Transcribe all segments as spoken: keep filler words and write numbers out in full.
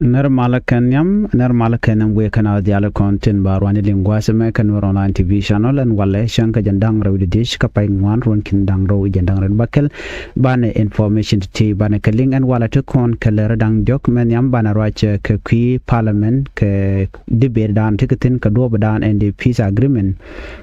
Nɛr malä kɛn nhiam, nɛr malä kɛn nhiam wëë kɛn a dhialɛ kɔn tin ba ruany liŋ gua̱a̱th ɛmɛ kɛn wä rɔn line T V channel ɛn walɛ cäŋ kä jɛn da̱ŋ rɛw di dhiec kä pay ŋuan ruɔ̱n ki̱n da̱ŋ rɛw i̱ jɛn da̱ŋ rɛw in bäkɛl. Banɛ information ti ti banɛ kɛ liŋ ɛn walɛ ti kɔn kɛ lɛ rɛ da̱ŋ diɔ̱k mɛ nhiam banɛ ruac kɛ kui̱ parliament kɛ debate dan ti kɛ thi̱n kɛ duɔ̱ɔ̱p dan ɛn di peace agreement.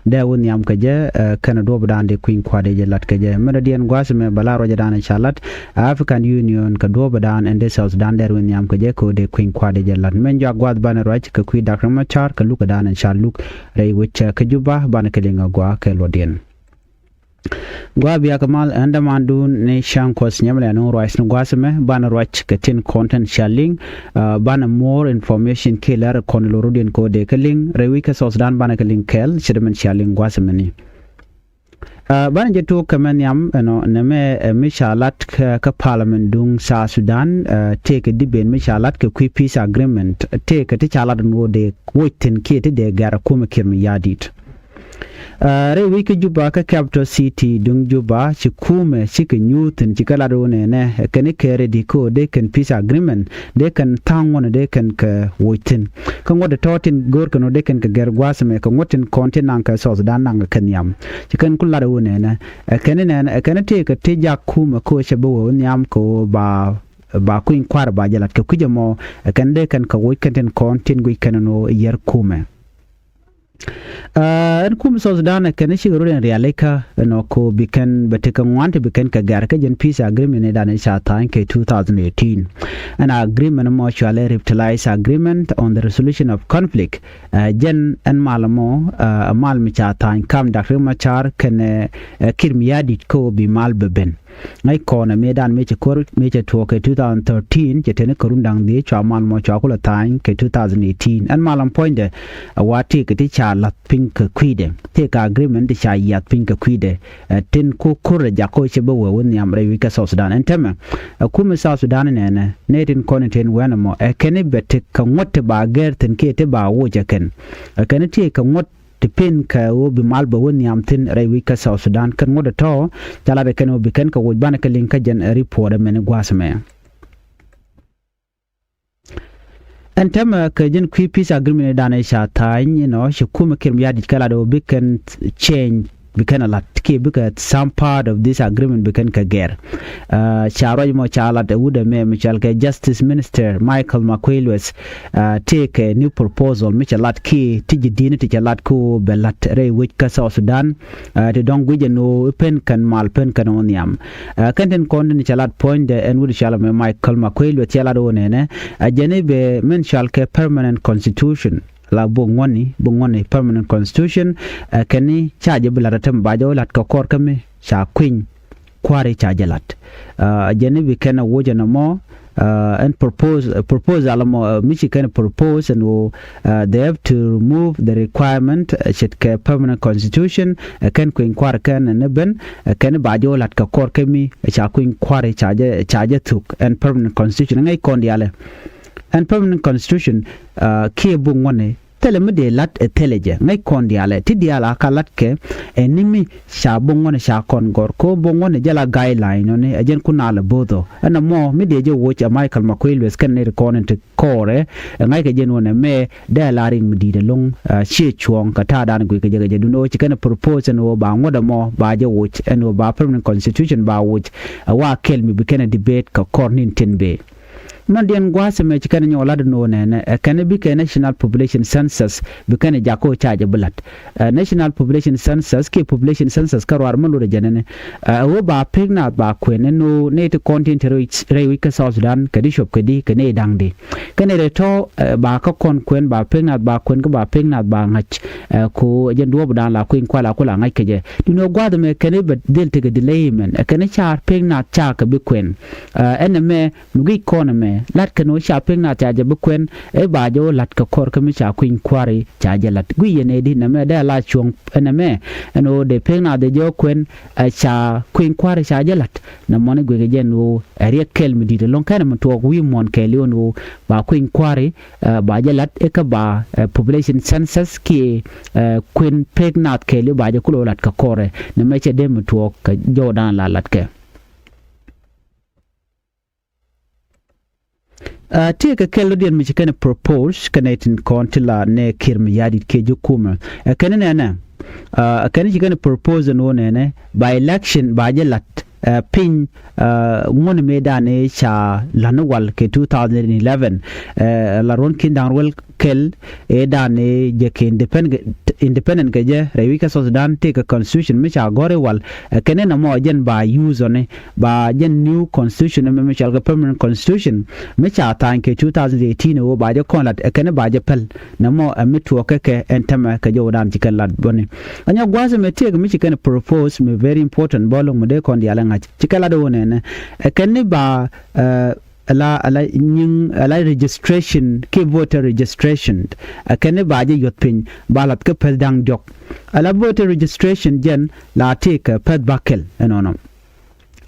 Dee wä nhiam kɛ jɛ kɛn duɔ̱ɔ̱p dan di kui̱ny kua̱r di jɛ lat kɛ jɛ mɛ dɔ̱diɛn gua̱a̱th ɛmɛ bɛ la ruac dan ca lat African Union kɛ duɔ̱ɔ̱p dan ɛn di South Sudan dee wä nhiam kɛ jɛ kɛ wä di kui̱ny kua̱r di jɛ lat mɛ jɔak gua̱a̱th banɛ ruac kɛ kui̱ Doctor Machar kɛ luk dan ca luk rɛy wec kä Juba banɛ kɛ liŋ a gua̱a̱ kɛ luɔtdiɛn. Gua̱a̱ biak mal ɛn dämandun ni ca̱ŋ kuɔth nyɛmɛ lɛ nuŋ ruac ni gua̱a̱th ɛmɛ banɛ ruac kɛ tin kɔn tin ca liŋ. Banɛ more information kiɛ lɛr kɔn lorudin kɛ wä dee kɛ liŋ rɛy wec kä South Sudan banɛ kɛ liŋ kɛɛl ce̱t mɛn ca liŋ gua̱a̱th ɛmɛ ni. Banɛ jɛ tok kɛ mɛ nhiam ɛnɔ nɛ mɛ mi ca lat kä parliament duŋ South Sudan tëëkɛ debate mi ca lat kɛ kui̱ peace agreement tëëkɛ ti ca lat ɛn wä dee woc thi̱n kiɛ ti dee gɛr ɛ kumɛ Kiir Mayardit. Rɛy wec kä Juba kä capital city duŋ Juba ci kumɛ cikɛ nyuuth thi̱n cikɛ lat wä nɛnɛ kɛn i̱ kɛɛrɛ di kä wä dee kɛn peace agreement dee kɛn tha̱a̱ŋ wänɛ dee kɛn kɛ woc thi̱n. Kä ŋuɔ̱t tɔ̱ tin go̱o̱r kɛn wä dee kɛn kɛ gɛr gua̱a̱th ɛmɛ kɛ ŋuɔ̱t tin kɔn tin naŋ kɛ South Sudan naŋ kɛ nhiam. Ci kɛn ku lat wä nɛnɛ ɛ kɛn nɛnɛ ɛ kɛn tëëkɛ ti jak kumɛ kä wä cɛ bi wä nhiam kɛ wä ba ba kui̱ny kua̱r ba jɛ lat kɛ kui̱c ɛmɔ ɛ kɛn dee kɛn kɛ woc kɛn tin kɔn tin guic kɛn ɛn wä yɛr kumɛ. Ɛn kum South Sudan ɛ kɛn cikɛ rot ɛn rialikä ɛnɔ ko bi kɛn bɛ tekɛ ŋuan ti bi kɛn kɛ gɛr kä jɛn peace agreement ni dan ca tha̱a̱ny kɛ two thousand eighteen. Ɛn agreement mɔ cualɛ revitalized agreement on the resolution of conflict. Jɛn ɛn mal mɔ ɛ mal mi ca tha̱a̱ny kam Doctor Machar kɛnɛ Kiir Mayardit ko bi mal bɛ ben. Ŋäc kɔn ɛ mëëdan mëë cɛ ko̱r mëë cɛ tuɔɔk kɛ two thousand thirteen cɛ teni kɛ run da̱ŋ dhiec cua mal mɔ cua kulɛ tha̱a̱ny kɛ two thousand eighteen. Ɛn mal ɛn puɔ̱nydɛ ɛ wa tëëkɛ ti ca la̱th piny kɛ kui̱dɛ tëëkɛ agreement ti ca yiath piny kɛ kui̱dɛ. Ɛ tin ku ko̱r ɛ jak ko̱ cɛ bä wee wä nhiam rɛy wi̱c kä South Sudan ɛn tɛmɛ. Ɛ kumɛ South Sudan nɛnɛ nɛy tin kɔn in ten wɛn ɛmɔ ɛ kɛn i̱ bɛ ti kɛ ŋuɔ̱t ti ba gɛr thi̱n kiɛ ti ba woc ɛ kɛn. Ɛ kɛn i̱ tëëkɛ ŋuɔ̱t ti pen kɛ ɣöö bi mal bɛ wä nhiam thi̱n rɛy wi̱c kä South Sudan kɛn ŋuɔ̱t ɛ tɔ̱. Ca lat ɛ kɛn ɣöö bi kɛn kɛ woc banɛ kɛ liŋ kä jɛn ɛ report ɛmɛn i̱ gua̱a̱th ɛmɛ. Ɛn tɛmɛ kɛ jɛn kui̱ peace agreement i̱ danɛ ca tha̱a̱ny inɔ ci kumɛ Kiir Mayardit kɛ lat ɣöö bi kɛn change bi kɛn a lat kiɛ bikɛ some part of this agreement bi kɛn kɛ gɛr. Ca ruac mɔ ca lat ɛ wut ɛmɛ mi cɔal kɛ Justice Minister Michael Makuei Lueth. Tëëkɛ new proposal mi cɛ lat kiɛ ti ji̱ di̱n ti cɛ lat ko bɛ lat rɛy wec kä South Sudan. Ti dɔ̱ŋ guic ɛn ɣöö pen kɛn mal pen kɛn ɣöö nhiam. Kɛn tin kɔn tin cɛ lat puɔ̱nydɛ ɛn wut cɔal ɛmɛ Michael Makuei Lueth cɛ lat ɣöö nɛnɛ a jɛn i̱ bɛ min cɔal kɛ permanent constitution. La bok ŋuɔ̱ni bok ŋuɔ̱ni permanent constitution. Kɛn i̱ ca jɛ bi la̱t atem ba jɛ wä la̱t kɛ kɔr kä mi ca kui̱ny kua̱ri ca jɛ la̱t. Jɛn i̱ bi kɛn a woc ɛn ɛmɔ ɛn propose proposal ɛmɔ mi ci kɛn propose ɛn ɣöö they have to remove the requirement ce̱tkɛ permanent constitution. Kɛn kui̱ny kua̱ri kɛn ɛn ɛ ben kɛn i̱ ba jɛ wä la̱t kɛ kɔr kä mi ca kui̱ny kua̱ri ca jɛ ca jɛ thuk ɛn permanent constitution ŋäc kɔn diaalɛ. Ɛn permanent constitution kiɛ buk ŋuɔ̱ni thilɛ mi dee la̱t ɛ thilɛ jɛ ŋäc kɔn diaalɛ ti diaal a ka la̱t kɛ. Ɛn ni mi ca buk ŋuɔ̱ni ca kɔn gɔr ko buk ŋuɔ̱ni jɛ la guideline nɔni ɛ jɛn kun naalɛ bo̱o̱th ɔ ɛn ɛmɔ mi dee jɛ woc ɛ Michael Makuei Lueth kɛn ni ri kɔn in ti kɔɔrɛ. Ɛ ŋa̱ckɛ jɛn wä nɛ mɛ dee la riŋ mi di̱i̱t ɛlɔ̱ŋ. Ciɛ cuɔ̱ɔ̱ŋ kɛ ta̱a̱dan guic kɛ jɛ kɛ jɛ dun ɣöö ci kɛn ɛ propose ɛn ɣöö ba ŋuɔ̱t ɛmɔ ba jɛ woc ɛn ɣöö ba permanent constitution ba woc. Ɛ wa kɛl mi bi kɛn ɛ debate kɛ kɔr ni̱n tin bëë. Nɔn diɛn gua̱a̱th ɛmɛ ci kɛn nyɔk lat ɛn ɣöö nɛnɛ ɛ kɛn bi kɛ national population census bi kɛn jak kä ɣöö ca jɛ bi la̱t. National population census kiɛ population census kä ruaar mi lot ɛ jɛn ɛnɛ ɛ ɣöö ba pek naath ba kuɛn ɛn ɣöö nɛy ti kɔn tin te rɛy wi̱c kä South Sudan kɛ di cuɔp kɛ di kɛ nɛy da̱ŋ di. Kɛn ɛ rɛ tɔ̱ ba kä kɔn kuɛn ba pek naath ba kuɛn kä ba pek naath ba ŋa̱c. Ɛ ko jɛn duɔɔp dan la kui̱ny kual a kula ŋa̱c kɛ jɛ duundɛ gua̱a̱th ɛmɛ kɛn bɛ dhil tekɛ delay mɛn ɛ kɛn ca pek naath ca kɛ bi kuɛn. Ɛn ɛmɛ mi guic kɔn ɛmɛ la̱t kɛn ɣöö ca pek naath ca jɛ bi kuɛn. Ɛ ba jɛ ɣöö la̱t kɛ kɔr kä mi ca kui̱ny kua̱ri ca jɛ la̱t guic yɛn ɛ di nɛmɛ dee la cuɔ̱ŋ ɛn ɛmɛ. Ɛn ɣöö dee pek naath dee jɛ ɣöö kuɛn ɛ ca kui̱ny kua̱ri ca jɛ la̱t. Nɛ mɔni guic kɛ jɛn ɣöö ɛ riɛk kɛl mi di̱t ɛlɔ̱ŋ kɛn ɛmɛ tuɔɔk wi̱i̱ muɔ̱n kɛɛliw ɛn ɣöö ba kui̱ny kua̱ri ba jɛ la̱t ɛ kä ba population census kiɛ kuɛn pek naath kɛɛliw ba jɛ kulɛ ɣöö la̱t kɛ kɔrɛ. Nɛmɛ cɛ dee mi tuɔɔk kɛ jɔwdan la la̱t kɛ. Ɛ, tëëkɛ kɛl rɔ̱diɛn mi ci kɛn propose kɛnɛ tin kɔn ti la nɛ Kiir Mayardit kiɛ ji̱ kumɛ. Ɛ kɛn nɛnɛ, ɛ kɛn ci kɛn propose ɛn ɣöö nɛnɛ ba election ba jɛ la̱t, ɛ, piny, ɛ, ŋuɔ̱n mëëdan ëë ca la̱t ni wal kɛ two thousand eleven, ɛ, la ruɔ̱n ki̱n da̱ŋ rɛl kɛl ëëdan ëë jɛ kɛ independent, independent kɛ jɛ rɛy wi̱c kä South Sudan tëëkɛ constitution mi ca gɔ̱r i̱ wal. Ɛ kɛn nɛmɔ jɛn ba use ɔni ba jɛn new constitution mi, mi cɔal kɛ permanent constitution mi ca tha̱a̱ny kɛ two thousand eighteen ɛ ɣöö ba jɛ kɔn la̱t ɛ kɛn ba jɛ päl. Nɛmɔ ɛ mi tuɔɔk kɛ kɛ ɛn tämɛ kɛ jɔwdan ci kɛn la̱t bäni. Ɛ nyɔ gua̱a̱th ɛmɛ tëëk mi ci kɛn propose mi very important bä lo̱ŋ mi dee kɔn diaal ɛ ŋa̱c ci kɛn la̱t ɛ ɣöö nɛnɛ ɛ kɛn ni ba, ɛ, ala, ala nyiŋ, ala registration kiɛ voter registration. Ɛ kɛn ni ba jɛ yuɔth piny ba la̱th kä pɛth da̱ŋ diɔ̱k. Ala voter registration jɛn la tëëkɛ pɛth bäkɛl ɛnɔnɔ.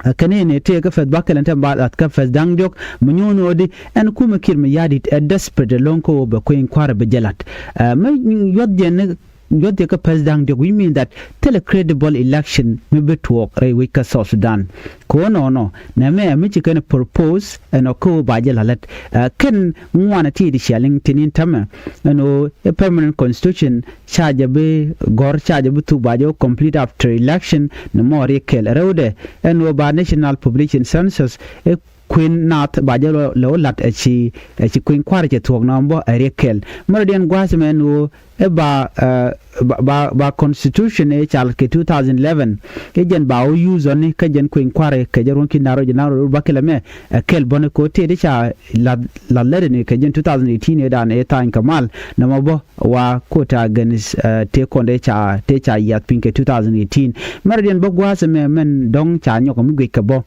Ɛ kɛn ni tëëkɛ pɛth bäkɛl ɛn tɛm ba la̱th kä pɛth da̱ŋ diɔ̱k mi nyuun ɣöödi ɛn kumɛ Kiir Mayardit ɛ desperate ɛlɔ̱ŋ kä ɣöö bɛ kuëny kua̱r ɛ bi jɛ la̱t. Ɛ, mi yuɔth jɛn ni yuɔth jɛ kä pɛth da̱ŋ diɔ̱k, which mean that thilɛ credible election mi bi tuɔɔk rɛy wec kä South Sudan. Kɛ ɣöö nɔnɔ nɛmɛ ɛ mi ci kɛn propose ɛn ɔ kä ɣöö ba jɛ la̱t. Ɛ, kɛn ŋuanɛ ti di cialiŋ tin in tämɛ ɛn ɣöö ɛ permanent constitution ca jɛ bi gɔ̱r, ca jɛ bi thuk ba jɛ wä complete after election ni mɔ riɛk kɛl rɛwdɛ ɛn ɣöö ba national population census ɛ kuën nath ba jɛ lɛ wä la̱t ɛ ci, ɛ ci kuëny kua̱r cɛ thuɔ̱k nɔmɔ bä ɛ riɛk kɛl. Märɛ diɛn gua̱a̱th mɛn ɣöö ɛ ba, ɛ, ba, ba, ba constitution ɛ ca la̱t kɛ two thousand eleven ɛ jɛn ba wä use ɔni kä jɛn kuëny kua̱r ɛ kɛ jɛ ruɔ̱n ki̱n da̱ŋ rɛw jɛ da̱ŋ rɛw bäkɛl ɛmɛ ɛ kɛl bäni kɛ ɣöö tëë di ca la̱t, la̱t lät ɛni kɛ jɛn two thousand eighteen ɛ dan ɛ tha̱a̱ny kɛ mal nɔmɔ bä wa quote against, ɛ, tëë kɔn dee ca, tëë ca yiath piny kɛ two thousand eighteen. Mɛrɛ diɛn bä gua̱a̱th ɛmɛ mɛn dɔ̱ŋ ca nyɔk mi guic kɛ bä.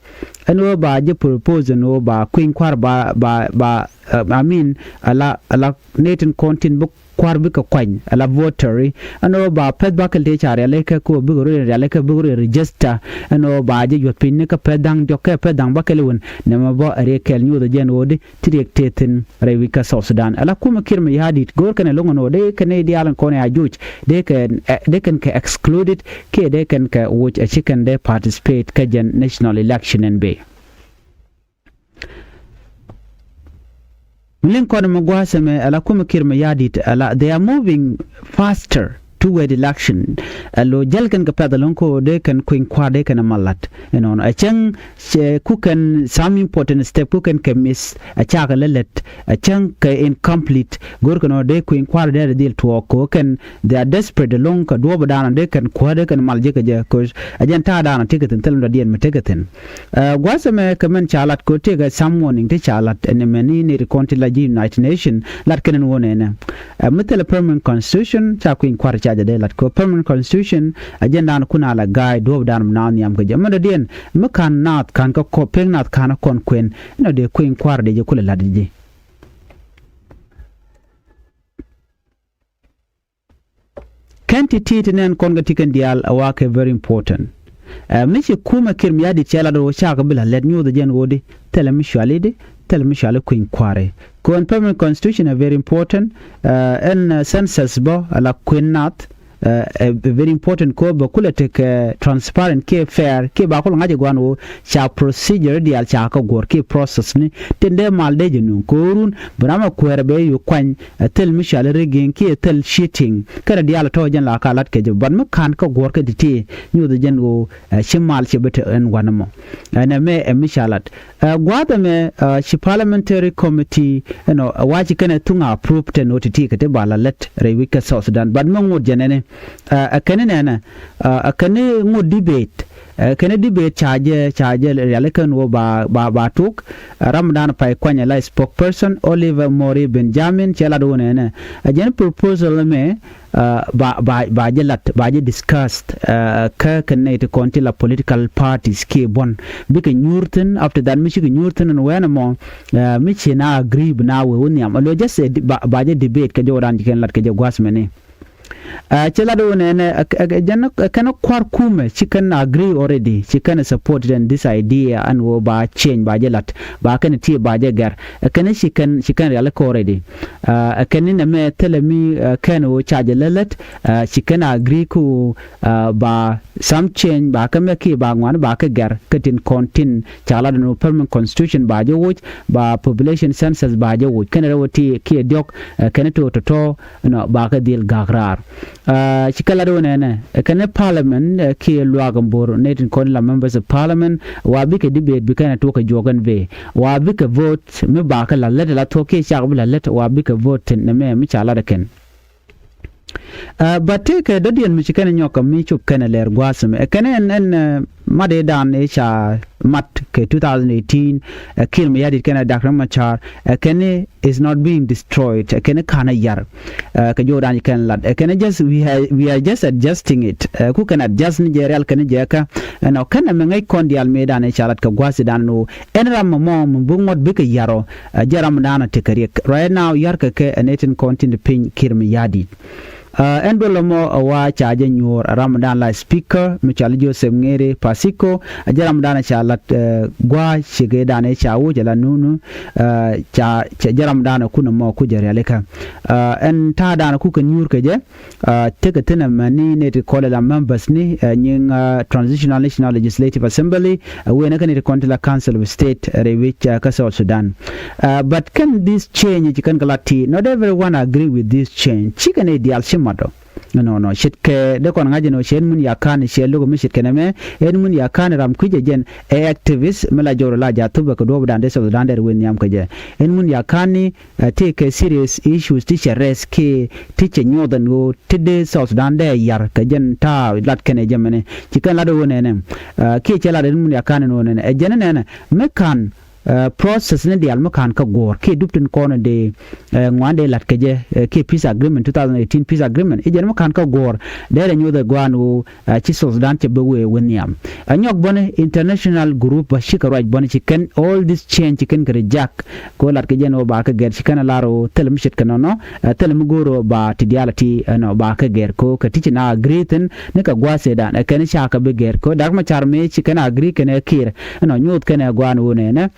Ɛn ɣöö ba jɛ propose ɛn ɣöö ba kuëny kua̱r ba, ba, ba, ɛ, I mean, ala, ala nɛy tin kɔn tin bi kua̱r bikɛ kuany ala voter. Ɛn ɣöö ba pɛth bäkɛl tëë ca rialikä kɛ ɣöö bikɛ rɔ rialikä bikɛ rɔ register. Ɛn ɣöö ba jɛ yuɔth piny ni kä pɛth da̱ŋ diɔ̱k kɛ pɛth da̱ŋ bäkɛl i̱ wän. Nɛmɛ bä ɛ riɛk kɛl nyuuth ɛ jɛn ɣöö di ti riɛk tëë thi̱n rɛy wi̱c kä South Sudan. Ala kumɛ Kiir Mayardit go̱o̱r kɛn ɛ lo̱ŋ ɛn ɣöö dee kɛn nɛy diaal in kɔn ɛ a juuc dee kɛn, ɛ, dee kɛn kɛ excluded kiɛ dee kɛn kɛ wuc ɛ ci kɛn dee participate kä jɛn national election ɛn bëë. Mi liŋ kɔn mi gua̱a̱th ɛmɛ ala kumɛ Kiir Mayardit ala they are moving faster toward election. Ɛ lo jäl kɛn kɛ pɛth ɛlɔ̱ŋ ko dee kɛn kuëny kua̱r dee kɛn ɛ mal la̱t. Ɛnɔnɔ ɛ cäŋ cɛ ku kɛn some important step ku kɛn kɛ miss ɛ cakɛ lä lät ɛ cäŋ kɛ incomplete. Go̱o̱r kɛn ɔ dee kuëny kua̱r dee rɛ dhil tuɔɔk ko kɛn they are desperate ɛlɔ̱ŋ kɛ duɔ̱ɔ̱p ɛ daanɔ dee kɛn kuäär dee kɛn mal ji̱ kɛ jɛ ko ɛ jɛn ta̱a̱ daanɔ ti kɛ thi̱n thil mi dɔ̱diɛn mi tekɛ thi̱n. Ɛ, gua̱a̱th ɛmɛ kɛ mɛn ca lat kɛ ɣöö tëëkɛ some warning ti ca lat ɛn mɛn i̱ nɛy ti kɔn ti la ji̱ United Nation lat kɛn ɛn ɣöö nɛnɛ. Ɛ, mi thilɛ permanent constitution ca kui̱ny kua̱r ca jɛ dee lat kɛ ɣöö permanent constitution ɛ jɛn da̱a̱n kun a la ga̱a̱c duɔ̱ɔ̱p da̱a̱n mi naath nhiam kɛ jɛ. Mɛn dɔ̱diɛn mi ka̱n naath ka̱n kä kɔ pek naath ka̱n kɔn kuɛn ɛn ɔ dee kui̱ny kua̱r dee jɛ kulɛ lat ji̱. Kɛn ti̱ti̱ ti nɛn kɔn kɛ ti kɛn diaal a wakɛ very important. Ɛ, mi ci kumɛ Kiir Mayardit cɛ lat ɣöö cakɛ bi la lɛt nyuuth ɛ jɛn ɣöödi thilɛ mi cuali di thilɛ mi cuali kui̱ny kua̱ri. Kɔn permanent constitution ɛ very important. Ɛ, ɛn, ɛ, census bä a la kuën nath. Ɛ, ɛ very important kɛ ɣöö bɛ kulɛ tekɛ transparent kiɛ fair kiɛ ba kulɛ ŋa̱c ɛ gua̱n ɣöö ca procedure diaal ca kɛ guɔ̱r kiɛ process ni tin dee mal dee jɛ nuŋ ko̱o̱run bi ram ɛ kuɛɛrɛ bɛ yɛ kuany. Ɛ thil mi cɔal rigging kiɛ thil cheating kɛnɛ diaal tɔ̱ jɛn la ka lat kɛ jɛ but mi ka̱n kä guɔ̱r kä ti̱ti̱ nyuuth jɛn ɣöö, ɛ, ci mal ci bi te ɛn wanɛ mɔ. Ɛn ɛmɛ ɛ mi ca lat, ɛ, gua̱a̱th ɛmɛ, ɛ, ci parliamentary committee ɛnɔ ɛ waci kɛnɛ thuŋ a approve tɛn ɣöö ti̱ti̱ kɛ ti ba la lät rɛy wi̱c kä South Sudan but mi ŋot jɛn ɛni, ɛ, ɛ kɛn inɛnɛ, ɛ, ɛ kɛn iŋot debate. Ɛ, kɛn i̱ debate ca jɛ ca jɛ riali kɛn ɣöö ba ba ba tuk. Ɛ, ramdan pay kuany ala spokesperson Oliver Mori Benjamin cɛ lat ɣöö nɛnɛ ɛ jɛn proposal mɛ, ɛ, ba ba ba jɛ lat ba jɛ discussed, ɛ, kä kɛn nɛy ti kɔn ti la political parties kiɛ buɔ̱n bikɛ nyuur thi̱n. After that mi cikɛ nyuur thi̱n ɛn wɛn ɛmɔ, ɛ, mi ci na agree bi na wee wä nhiam ɛ lo just ɛ di- ba ba jɛ debate kɛ jɔwdan ci kɛn lat kɛ jɛ gua̱th mɛni. Ɛ cɛ lat wä nɛnɛ ɛ kɛn kua̱r kumɛ ci kɛn agree already, ci kɛn support in this idea ɛn wä ba change ba jɛ lat, ba kɛn ti ba jɛ gɛr. Ɛ kɛn ci kɛn ci kɛn rialikä already. Ɛ kɛn ni nɛmɛ thilɛ mi kɛn wä ca jɛ lät lät, ci kɛn agree ku ba some change ba kä mɛ ki ba ŋuan ba kä gɛr kä tin kɔn tin ca lat ni permanent constitution ba jɛ woc, ba population census ba jɛ woc kɛn rɛ wä ti kiɛ diɔk. Kɛn to tɔtɔ nɔ ba kä dhil gak raar. Ci kɛ lat wä nɛnɛ kɛn parliament kiɛ luak mbor ne tin kɔn la members of parliament wa bikɛ debate bikɛn tuɔk kɛ juɔk ɛn bee wa bikɛ vote mi ba kä la lät la thuɔk kiɛ cak bi la lät wa bikɛ vote tin nɛmɛ mi ca lat kɛn. But tëëkɛ dɔ̱diɛn mi ci kɛn nyɔk kɛ mi cop kɛn lɛr gua̱a̱th mi ɛ kɛn ɛn ɛn mat ëëdan ëë ca mat kɛ two thousand eighteen. Ɛ Kiir Mayardit kɛn ɛ Doctor Machar ɛ kɛn is not being destroyed, ɛ kɛn ka̱n ɛ yar. Kɛ jɔwdan ci kɛn lat ɛ kɛn just we are, we are just adjusting it. Ku kɛn adjust ni jɛ rial kɛn jɛ kä ɛn ɔ kɛn ɛ mi ŋäc kɔn diaal mi ëëdan ëë ca lat kɛ gua̱a̱th ëëdan ni ɣöö ɛn ram mɔ mɔ mi bi ŋuɔ̱t bikɛ yar ɔ. Ɛ jɛ ramdan ɔ tekɛ riɛk right now yar kɛ kɛ ɛ ni tin kɔn tin piny Kiir Mayardit. Ɛn duɔl ɛmɔ ɛ wa ca jɛ nyuɔ̱ɔ̱r ɛ ramdan la speaker mi cɔal Joseph Ŋeri Pacheco. Ɛ jɛ ramdan ɛ ca lat gua̱a̱ cikɛ dan ɛ ca wuc ɛ la nunu. Ca jɛ ramdan ɛ kun ɛmɔ ku jɛ rialikä. Ɛn ta̱a̱dan ɛ ku kɛ nyuur kɛ jɛ. Tekɛ thin ɛmɛni neti kɔlɛ la members ni nyiŋ Transitional National Legislative Assembly. Wen kä neti kɔn ti la Council of State rɛy wi̱c kä South Sudan. But kɛn this change ci kɛn kɛ la ti, not everyone agree with this change. Cikɛ ni diaal ci matɔ. Nɔnɔ ce̱tkɛ dee kɔn ŋa̱c ɛn ɣöö cɛ ɛn mun ya̱ka̱n cɛ lo̱k mi ce̱tkɛ nɛmɛ. Ɛn mun ya̱ka̱n ram kui̱c ɛ jɛn ɛ activist mi la jɔr la ja̱ thupɛ kɛ duɔ̱ɔ̱pdan dee South Sudan dee rɛ wen nhiam kɛ jɛ. Ɛn mun ya̱ka̱n ni tëëkɛ serious issues ti cɛ rɛth kiɛ ti cɛ nyuɔth ɛn ɣöö ti dee South Sudan dee yar kɛ jɛn ta̱a̱ lat kɛnɛ jɛ mɛnɛ. Ci kɛn lat ɣöö nɛnɛ kiɛ cɛ lat ɛn mun ya̱ka̱n ɛn ɣöö nɛnɛ ɛ jɛn nɛnɛ mi ka̱n process ni diaal mi ka̱n kä guɔ̱ɔ̱r kiɛ dup tin kɔn dee ŋuan dee lat kɛ jɛ kiɛ peace agreement, two thousand eighteen peace agreement i̱ jɛn mi ka̱n kä guɔ̱ɔ̱r. Dee rɛ nyuɔth ɛ gua̱a̱n ɣöö ci South Sudan cɛ bi wee wä nhiam. Ɛ nyɔk bäni international group bä cikɛ ruac bäni ci kɛn all this change ci kɛn kɛ reject. Kɛ ɣöö lat kɛ jɛn ɣöö ba kɛ gɛr ci kɛn ɛ lar ɣöö thilɛ mi ce̱tkɛ nɔnɔ. Thilɛ mi go̱o̱r ɣöö ba ti diaal ti ɛnɔ ba kɛ gɛr kɛ ɣöö kɛ ti ci na agree thi̱n ni kɛ gua̱a̱th ëëdan ɛ kɛn ca kɛ bi gɛr kɛ ɣöö Doctor Machar mëë ci kɛn agree kɛn ɛ Kiir ɛnɔ nyuɔth kɛn ɛ gua̱a̱n ɣöö nɛnɛ.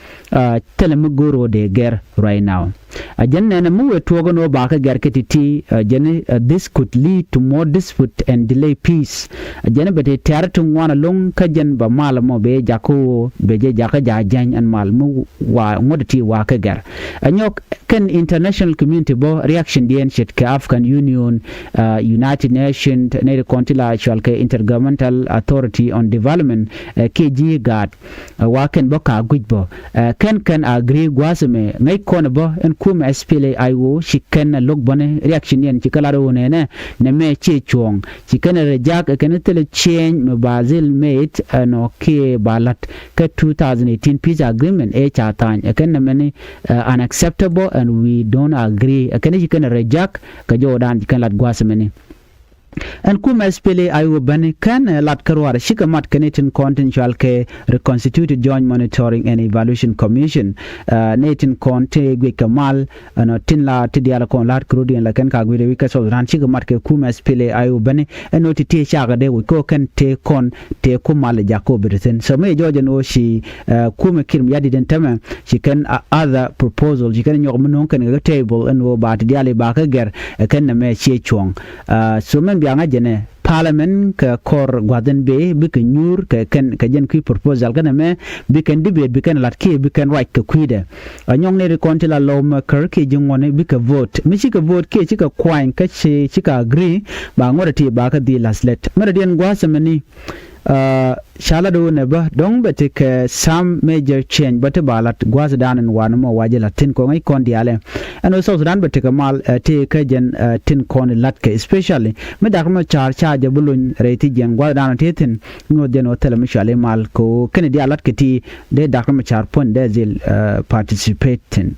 Thilɛ mi go̱o̱r ɣöö dee gɛr right now. A jɛn nɛnɛ mi wëë tuɔɔk ɛn ɣöö ba kä gɛr kä ti̱ti̱ a jɛn this could lead to more dispute and delay peace. A jɛn bɛ ti tɛ̈r ti ŋuan ɛlɔ̱ŋ kä jɛn bɛ mal ɛmɔ bɛ jakä ɣöö bɛ jɛ jakä ja̱ jäny ɛn mal mi wa ŋuɔ̱t ti wa kä gɛr. A nyɔk kɛn international community bä reaction diɛn ce̱tkɛ African Union, United Nations, nɛy ti kɔn ti la cual kɛ Intergovernmental Authority on Development, kiɛ ji̱ gaat. Ɛ wa kɛn bä ka guic bä. Ɛ kɛn kɛn agree gua̱a̱th ɛmɛ ŋäc kɔn bä ɛn kumɛ S P L A I O ci kɛn ɛ lo̱k bäni reaction yɛn ci kɛ lat ɣöö nɛnɛ nɛmɛ ciɛ cuɔ̱ɔ̱ŋ. Ci kɛn ɛ reject ɛ kɛn thilɛ change mɛ ba dhil made ɛnɔ kiɛ ba la̱t kä two thousand eighteen peace agreement ëë ca tha̱a̱ny ɛ kɛn nɛmɛni unacceptable and we don't agree. Ɛ kɛn ci kɛn ɛ reject kɛ jɔwdan ci kɛn lat gua̱a̱th ɛmɛni. Ɛn kumɛ S P L A I O bäni kɛn ɛ lat kä ruaar cikɛ mat kɛ ni tin kɔn tin cual kɛ Reconstituted Joint Monitoring and Evaluation Commission. Ni tin kɔn ti guic kɛ mal ɛnɔ tin la ti diaal kɔn la̱t kɛ rot yɛn la kɛn ka guic rɛ wi̱c kɛ South Sudan cikɛ mat kɛ kumɛ S P L A I O bäni. Ɛn nɔ ti tëë cakɛ dee wi̱c kɛ ɣöö kɛn tëë kɔn tëë ku mal jak kɛ ɣöö bi ti thi̱n. So mi jɔɔc ɛn ɣöö ci kumɛ Kiir Mayardit ɛn tämɛ ci kɛn other proposal ci kɛn nyɔk mi no̱o̱ŋ kɛn kɛ table ɛn ɣöö ba ti diaal i̱ ba kä gɛr ɛ kɛn nɛmɛ ciɛ cuɔ̱ɔ̱ŋ. So mɛn bia ŋa̱c jɛnɛ parliament kɛ kɔr gua̱th in bee bikɛ nyuur kɛ kɛn kɛ jɛn kui̱ proposal kɛn ɛmɛ bikɛn debate bikɛn lat kiɛ bikɛn ruac kɛ kui̱dɛ. Ɛ nyɔk ni ri kɔn ti la lawmaker kiɛ ji̱ ŋuɔ̱ni bikɛ vote mi cikɛ vote kiɛ cikɛ kuany kä ci cikɛ agree ba ŋuɔ̱t ɛ ti ba kä dhil la̱th lät mɛn rɛ diɛn gua̱th ɛmɛni. Ca lat ɣöö nɛ bä dɔ̱ŋ bɛ tekɛ some major change bä ti ba lat gua̱a̱thdan ɛn wanɛ mɔ wa jɛ la̱t tin kɔn ŋäc kɔn diaalɛ. Ɛn ɣöö South Sudan bɛ tekɛ mal ɛ tëë kä jɛn tin kɔn la̱tkɛ especially mi Doctor Machar ca jɛ bi lony rɛy ti jiɛn gua̱a̱thdan ɔ tëë thi̱n. Ŋo̱o̱th jɛn ɣöö thilɛ mi cuali mal kɛ ɣöö kɛn diaal la̱tkɛ ti dee Doctor Machar puɔ̱ny dee dhil participate thi̱n.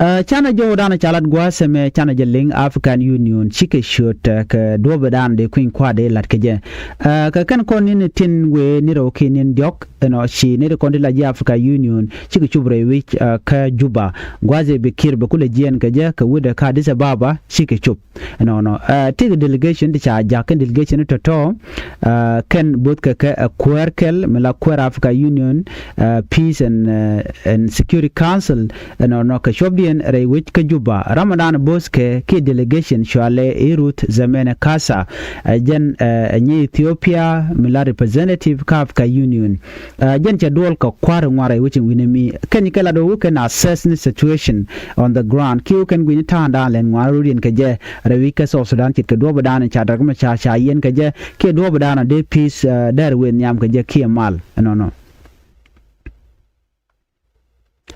Ɛ, canɛ jɔwdan ca lat gua̱a̱th ɛmɛ canɛ jɛ liŋ African Union cikɛ ciöt, ɛ, kɛ duɔ̱ɔ̱pdan dee kui̱ny kua̱r dee la̱t kɛ jɛ. Ɛ, kɛ kɛn kɔn ni̱n tin wëë ni rɛw kiɛ ni̱n diɔ̱k ɛnɔ ci ni ti kɔn ti la ji̱ African Union cikɛ cop rɛy wi̱c, ɛ, kä Juba. Gua̱a̱th ɛ bi Kiir bɛ kulɛ jiɛɛn kɛ jɛ kɛ wi̱cdɛ kä Addis Ababa cikɛ cop. Ɛnɔnɔ, ɛ, tëëkɛ delegation ti ca ja̱k kɛn delegation tɔ̱tɔ̱, ɛ, kɛn bo̱th kɛ kɛ, ɛ, kuäär kɛl mi la kuäär Africa Union, ɛ, Peace and, ɛ, and Security Council, ɛnɔnɔ kɛ cuɔpdiɛn rɛy wec kä Juba. Ramadan bo̱th kɛ kiɛ delegation cualɛ i̱ Ruth Zemene Kasa, ɛ, jɛn, ɛ, ɛ nyi Ethiopia mi la representative kä Africa Union. Ɛ, jɛn cɛ duɔl kɛ kua̱r ŋuan rɛy wec in wi̱nɛ mi kɛn kɛ lat wä kɛn assess ni situation on the ground kiɛ wä kɛn gui̱ni ta̱a̱ŋdan lɛn ŋuan rɔ̱diɛn kɛ jɛ rɛy wi̱c kä South Sudan ce̱tkɛ duɔ̱ɔ̱pdan ca Dr. Machar ca yiɛn kɛ jɛ kiɛ duɔ̱ɔ̱pdan dee peace, ɛ, dɛr wëë nhiam kɛ jɛ kiɛ mal ɛnɔnɔ.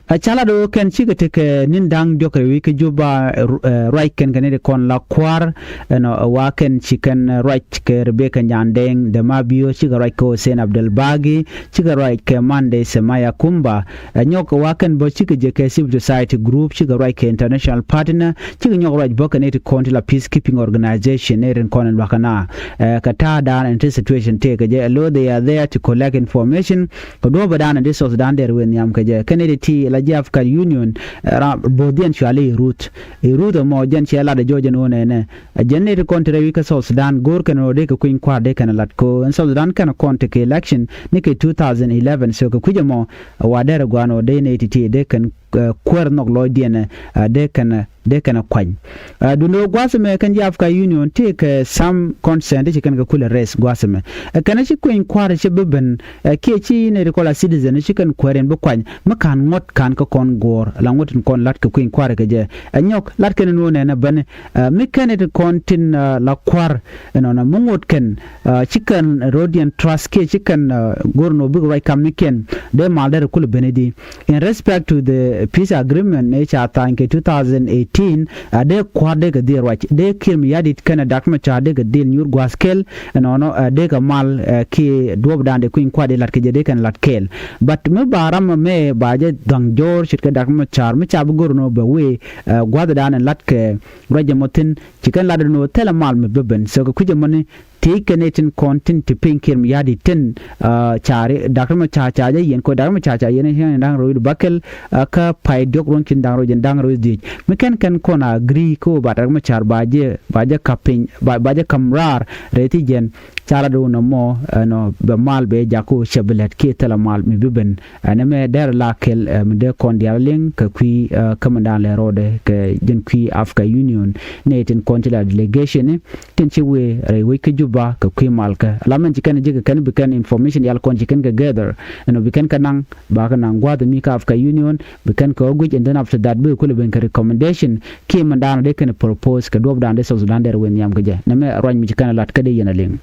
Ɛ, ca lat wä kɛn cikɛ tekɛ ni̱n da̱ŋ diɔ̱k rɛy wi̱c kä Juba, ɛ, ru-, ɛ, ruac kɛn kɛ ni ti kɔn la kua̱r ɛnɔ, ɛ, wa kɛn ci kɛn, ɛ, ruac kɛ Rebecca Nyandeng de Mabio, cikɛ ruac kɛ Hussein Abdel Bagi, cikɛ ruac kɛ Monday Semaya Kumba, ɛ, nyɔk wa kɛn bä cikɛ jɛ kɛ civil society group, cikɛ ruac kɛ international partner, cikɛ nyɔk ruac bä kɛ ni ti kɔn ti la peacekeeping organization ni rin kɔn in luakä na, ɛ, kɛ ta̱a̱dan in ti situation tëëkɛ jɛ. Ɛ, lo they are there to collect information kɛ duɔ̱ɔ̱pdan in ti South Sudan dɛr wëë nhiam kɛ jɛ. Kɛn ni ti ti la ji̱ African Union, ɛ, ra bo̱o̱thdiɛn cuali i̱ Ruth. I̱ Ruth ɛmɔ jɛn cɛ lat ɛ jɔɔc ɛn ɣöö nɛnɛ. Ɛ, jɛn ni ti kɔn ti rɛy wi̱c kä South Sudan go̱o̱r kɛn ɣöö dee kɛ kui̱ny kua̱r dee kɛn lat kɛ ɣöö ɛn South Sudan kɛn kɔn ti kɛ election ni kɛ two thousand eleven. So kɛ kui̱c ɛmɔ, ɛ, wa dɛr ɛ gua̱a̱n ɣöö dee ni ti ti dee kɛn, ɛ, kuäär nhɔk lɔcdiɛn, ɛ, dee kɛn, dee kɛn kuany. Ɛ, duundɛ ɣöö gua̱a̱th ɛmɛ kɛn ji̱ Africa Union tëëkɛ some concern ti ci kɛn kɛ kulɛ raise gua̱a̱th ɛmɛ. Ɛ, kɛn ci kui̱ny kua̱r cɛ bi ben, ɛ, kiɛ ci ni ti kɔn la citizen ci kɛn kuäär in bi kuany mi ka̱n ŋuɔ̱t ka̱n kä kɔn guɔ̱ɔ̱r la ŋuɔ̱t in kɔn la̱t kɛ kui̱ny kua̱r kɛ jɛ. Ɛ, nyɔk la̱t kɛn in wä nɛn ɛ ben, ɛ, mi kɛn it kɔn tin, ɛ, la kua̱r ɛnɔnɔ mi ŋot kɛn, ɛ, ci kɛn rɔ̱diɛn trust kiɛ ci kɛn, ɛ, go̱r nɔ bik ruac kam ni kɛn dee mal dɛr kulɛ ben idi. In respect to the peace agreement ni ca tha̱a̱ny kɛ two thousand eighteen, ɛ, dee kua̱r dee kɛ dhil ruac dee Kiir Mayardit kɛn ɛ Dr. Machar dee kɛ dhil nyuur gua̱a̱th kɛl ɛnɔnɔ, ɛ, dee kɛ mal, ɛ, kiɛ duɔ̱ɔ̱pdan dee kui̱ny kua̱r dee la̱t kɛ jɛ dee kɛn la̱t kɛɛl. But mi ba ram mɛ ba jɛ dhaŋ jo̱o̱r ce̱tkɛ Dr. Machar mi ca bi go̱r nɔ bɛ wee, ɛ, gua̱a̱thdan in la̱t kɛ ruac ɛmɔ thi̱n ci kɛn lat ɛn ɣöö thilɛ mal mi bi ben. So kɛ kui̱c ɛmɔni tëëc kɛn ɛ tin kɔn tin ti piny Kiir Mayardit tin, ɛ, ca ri Dr. Machar ca jɛ yiɛn kɛ Dr. Machar ca yiɛn in da̱ŋ rɛw wi̱cdɛ bäkɛl, ɛ, kä pay diɔ̱k ruɔ̱n cin da̱ŋ rɛw wi̱cdɛ da̱ŋ rɛw wi̱cdɛ dhieec. Mi kɛn kɛn kɔn agree kɛ ɣöö ba Dr. Machar ba jɛ, ba jɛ ka̱p piny, ba, ba jɛ ka̱m raar rɛy thi jɛn. Ca lat ɣöö nɔmɔ, ɛ, nɔ bɛ mal bɛ jak ɣöö cɛ bi lät kiɛ thilɛ mal mi bi ben. Ɛn ɛmɛ dɛr la kɛl, ɛ, mi dee kɔn diaal liŋ kɛ kui̱, ɛ, kä mi da̱a̱n lɛ rɔɔdɛ kɛ jɛn kui̱ Africa Union ni tin kɔn ci la delegation ni tin ci wëë rɛy wec kä Juba kɛ kui̱ malkä. La mɛn ci kɛn ji̱ kɛ kɛn bi kɛn information diaal kɔn ci kɛn kɛ gather ɛn ɔ bi kɛn kɛ naŋ ba kɛ naŋ gua̱a̱th mi kä Africa Union bi kɛn kɛ ɣä guic, and then after that bi kɛ kulɛ ben kɛ recommendation kiɛ mi da̱a̱n dee kɛn propose kɛ duɔ̱ɔ̱pdan dee South Sudan dɛr wëë nhiam kɛ jɛ. Nɛ mɛ ruac mi ci kɛn lat kä dee yɛn a liŋ.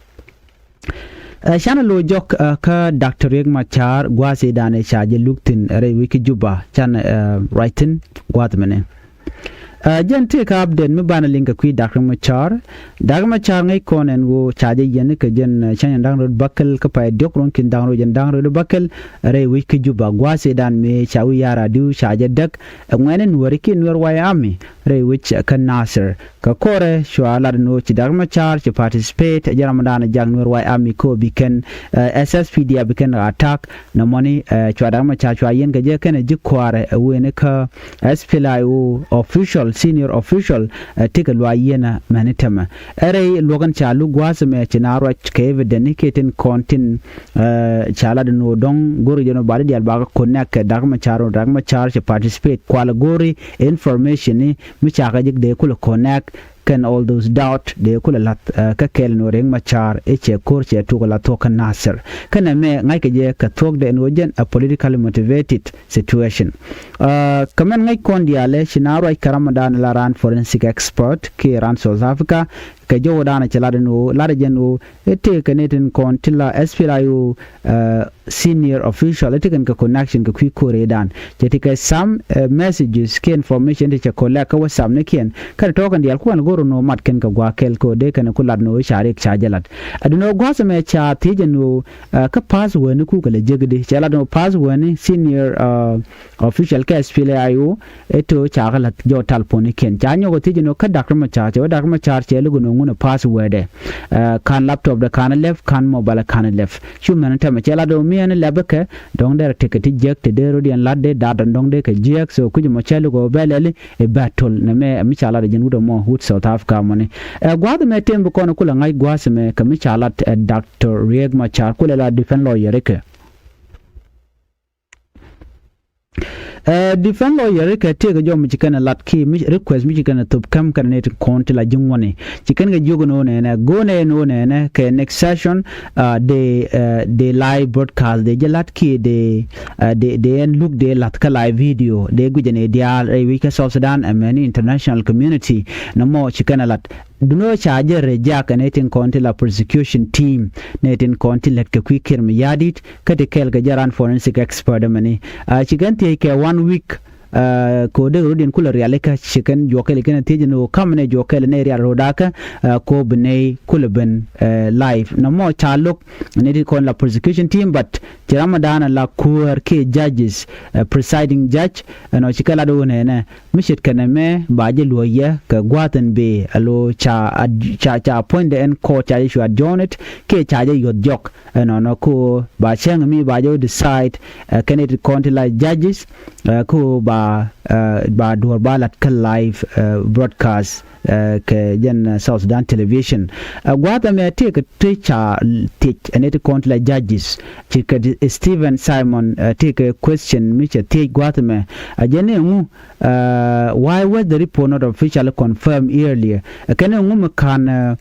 Ɛ, canɛ lo̱c jɔk, ɛ, kä Dr. Riek Machar gua̱a̱th i̱ da̱a̱n ɛ ca jɛ luk thi̱n rɛy wec kä Juba canɛ, ɛ, ruac thi̱n gua̱a̱th mɛnɛ. Ɛ, jɛn tëë kä update mi banɛ liŋ kɛ kui̱ Dr. Machar. Dr. Machar ŋäc kɔn ɛn ɣöö ca jɛ yiɛn kɛ jɛn, ɛ, cäŋ da̱ŋ rɛw bäkɛl kä pay diɔ̱k ruɔ̱n ki̱n da̱ŋ rɛw jɛn da̱ŋ rɛw bäkɛl rɛy wec kä Juba gua̱a̱th i̱ da̱a̱n mëë ca wi̱i̱ ya̱r adiu ca jɛ däk. Ɛ ŋuɛ̈ni Nuääri kiɛ Nuer White Army rɛy wec kä Nasir. Kɛ kɔrɛ cua lat ni ɣöö ci Dr. Machar ci participate ɛ jɛ ramdan jak Nuer White Army kɛ ɣöö bi kɛn, ɛ, S S P D F bi kɛn attack. Nɛ mɔni, ɛ, cua Dr. Machar cua yiɛn kɛ jɛ kɛnɛ ji̱ kuaarɛ ɛ wen kä S P L I O official, senior official, ɛ, tekɛ luaac yiɛn ɛ mɛni tämɛ. Ɛ rɛy luɔ̱k ɛn ca luk gua̱a̱th ɛmɛ ci na ruac kɛ evidence ni kiɛ tin kɔn tin, ɛ, ca lat ni ɣöö dɔ̱ŋ go̱ri jɛn ɣöö ba di diaal bakɛ connect kɛ Dr. Machar ɣöö Dr. Machar ci participate kualɛ go̱ri information ni mi ca kɛ jek dee kulɛ connect kɛn all those doubt dee kulɛ la̱th, ɛ, kä kɛl ni ɣöö Riek Machar i̱ cɛ ko̱r cɛ tuk la thuɔ̱k kä Nasir. Kɛnɛ mɛ ŋa̱ckɛ jɛ kɛ thuɔ̱k dee ni ɣöö jɛn a politically motivated situation. Ɛ, kɛ mɛn ŋäc kɔn diaalɛ ci na ruac kɛ ramdan la raan forensic expert kiɛ raan South Africa kɛ jɔwdan cɛ lat ɛn ɣöö lat ɛ jɛn ɣöö ɛ tëëkɛ ni tin kɔn ti la S P L A I O senior official ɛ ti kɛn kɛ connection kɛ kui̱ ko̱r ëëdan. Cɛ ti kɛ some messages kiɛ information ti cɛ collect kä WhatsApp ni kiɛn kä ti tɔɔkɛn diaal kuɛn go̱r ɛn ɣöö mat kɛn kɛ gua̱a̱k kɛl kɛ ɣöö dee kɛn ku lat ɛn ɣöö ca riɛk ca jɛ lat. Ɛ duundɛ ɣöö gua̱a̱th ɛmɛ ca thiec ɛn ɣöö kä password ni kukɛ lɛ jek di cɛ lat ɛn ɣöö password ni senior official kɛ S P L A I O ɛ tëë ca kɛ la̱th jɔw talpon ikiɛn ca nyɔk ɛ thiec ɛn ɣöö kä Dak Riɛk Macar cɛ wee Dak Riɛk Macar cɛ luk ɛn ɣöö ŋun ɛ password ɛ. Ka̱n laptop dɛ ka̱n lɛp ka̱n mobile ka̱n lɛp. Cu mɛn tɛmɛ cɛ lat ɣöö mi ɛn lɛp kɛ dɔ̱ŋ derɛ tekɛ ti jiäk te dee rot yɛn la̱t dee da̱t dɔ̱ŋ dee kɛ jiäk. So kui̱c ɛmɔ cɛ luk ɣöö bɛ lɛli ɛ bɛ tol nɛ mɛ mi ca lat ɛ jɛn wut ɛmɔ wut South Africa mɔni. Ɛ gua̱a̱th ɛmɛ tëë bi kɔn kulɛ ŋa̱c gua̱a̱th ɛmɛ kɛ mi ca lat ɛ Doctor Riɛk Macar kulɛ la defense lawyer ikɛ. Ɛ defense lawyer kɛ tëëkɛ jɔw mi ci kɛn ɛ lat ki mi request mi ci kɛn ɛ thop käm kɛn ɛ nɛy ti kɔn ti la ji̱ ŋuɔ̱ni ci kɛn kɛ jiök ni ɣöö nɛnɛ go̱o̱nɛ ni ɣöö nɛnɛ kɛ next session. Dee dee live broadcast dee jɛ lat ki dee dee dee ɛn luk dee lath kä live video dee gui̱cɛ ni diaal rɛy wi̱c kä South Sudan ɛmɛni international community. Nɔmɔ ci kɛn ɛ lat Duno ca jɛ reject ɛ nɛy tin kɔn ti la prosecution team nɛy tin kɔn ti lät kɛ kui̱ Kiir Mayardit kä ti kɛɛl kɛ jɛ ran forensic expert ɛmɛni. Ci kɛn thiec kɛ one week. Kɛ ɣöö dee rot in kulɛ rialikä ci kɛn juɔk kɛl kɛn thiec ni ɣöö ka̱m nɛ juɔk kɛl nɛ rial rot dakä. Kɛ ɣöö bi nɛy kulɛ ben live nɔmɔ ca lo̱k nɛy tin kɔn la prosecution team but ci ram ɛ da̱a̱n la kuäär kiɛ judges presiding judge ɛnɔ ci kɛ lat ɣöö nɛnɛ mi ce̱tkɛ nɛmɛ ba jɛ luɔ̱c yɛ kɛ gua̱a̱th ɛn bëë alo ca ca ca appoint ɛn court ca jɛ cu adjourn it kiɛ ca jɛ yuɔth jɔk. Ɛnɔnɔ ko ba cäŋ mi ba jɛ wä decide kɛn it kɔn ti la judges ko ba ba duɔ̱r ba lat kä live broadcast kɛ jɛn South Sudan television. Gua̱a̱th ɛmɛ tëëkɛ ti ca thiec ɛn it kɔn ti la judges ci kɛ Stephen Simon tëëkɛ question mi cɛ thiec gua̱a̱th ɛmɛ a jɛn ni ɛŋu. Why was the report not officially confirmed earlier? Kɛn ɛŋu mi ka̱n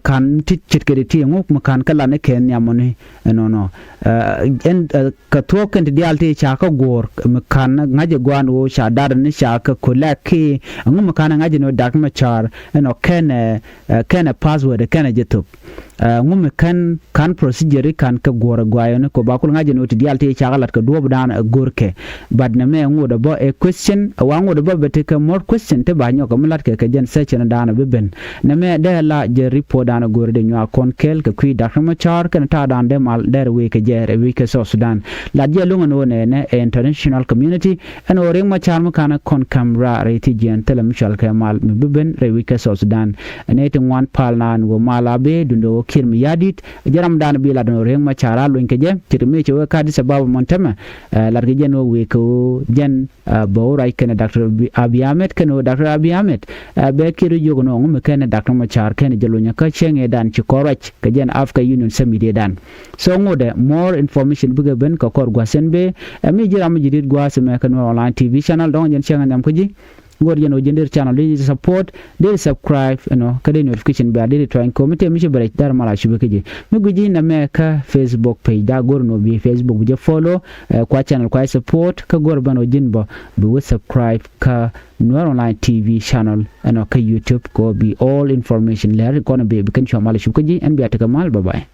ka̱n ti ce̱tkɛ ti ti ɛŋu mi ka̱n kä lan ni kɛn nhiamɔni ɛnɔnɔ. Ɛn kɛ thuɔ̱k kɛn ti diaal ti ca kä guɔ̱ɔ̱r mi ka̱n ŋa̱c ɛ gua̱a̱n ɣöö ca da̱r ni ca kɛ kolɛk ki ɛŋu mi ka̱n ŋa̱c ɛn ɣöö Dak Macar ɛnɔ kɛn ɛ kɛn ɛ password kɛn ɛ jɛ thop. Ŋu mi kɛn ka̱n procedure i̱ ka̱n kɛ guɔ̱r ɛ guayɔni kɛ ba kul ŋa̱c ɛn ɣöö ti diaal ti cakɛ lat kɛ duɔ̱ɔ̱pdan ɛ go̱rkɛ. But nɛ mɛ ŋot ɛ bä ɛ question ɛ wa ŋot ɛ bä bɛ ti kɛ more question ti ba nyɔk ɛ mi latkɛ kɛ jɛn session dan ɛ bi ben. Nɛ mɛ dee la jɛ report dan ɛ go̱r ɛ dee nyuak kɔn kɛl kɛ kui̱ Dak Macar kɛn ta̱a̱ dan dee mal dee rɛ wee kɛ jɛ rɛ wee kɛ South Sudan. Lat jɛ lo̱ŋ ɛn ɣöö nɛ nɛ ɛ international community ɛn ɣöö Riɛk Macar mi ka̱n ɛ kɔn ka̱m raar rɛy thiec jiɛn thilɛ mi cual kɛ mal mi bi ben rɛy wee kɛ South Sudan. Ɛn ɛ ti ŋuan pal naan wä mal a bee duundɛ wä Kiir Mayardit. Jɛ ram dan bi lat ɛn ɣöö Riɛk Macar a luny kɛ jɛ ce̱t mi cɛ wee ka Addis Ababa mɔn tämɛ. Lat kɛ jɛn wä wee kɛ wä jɛn bɛ wä ruac kɛnɛ Doctor Abiy Ahmed kɛnɛ wä Doctor Abiy Ahmed. Bɛ Kiir jiök ɛn ɣöö ŋu mi kɛnɛ Doctor Macar kɛnɛ jɛ lunyä kä cäŋ ɛ dan ci kɔn ruac kɛ jɛn Africa Union Summit ɛ dan. So ŋotdɛ more information bikɛ ben kɛ kɔr gua̱th cɛn bee. Ɛ mi ji̱ ram mi ji̱ di̱t gua̱a̱th ɛmɛ kɛ Nuer Online T V channel dɔ̱ŋ jɛn cäŋ ɛ nhiam kä ji̱. Ŋot jɛn ɣöö ji̱n deri channel di support deri subscribe ɛnɔ kä dee notification bell deri tuany ko̱mi tëë mi ci bɛ rɛc dɛr mal a cupi kä ji̱. Mi gui̱c ji̱ nɛmɛ kä Facebook page da go̱r ɛn ɣöö bi Facebook bi jɛ follow. Kua channel kua support kä go̱r ben ɣöö ji̱n bä bi wä subscribe kä Nuer Online T V channel ɛnɔ kä YouTube kɛ ɣöö bi all information lɛr kɔn bi bi kɛn cua mal a cupi kä ji̱ ɛn bia tekɛ mal bye bye.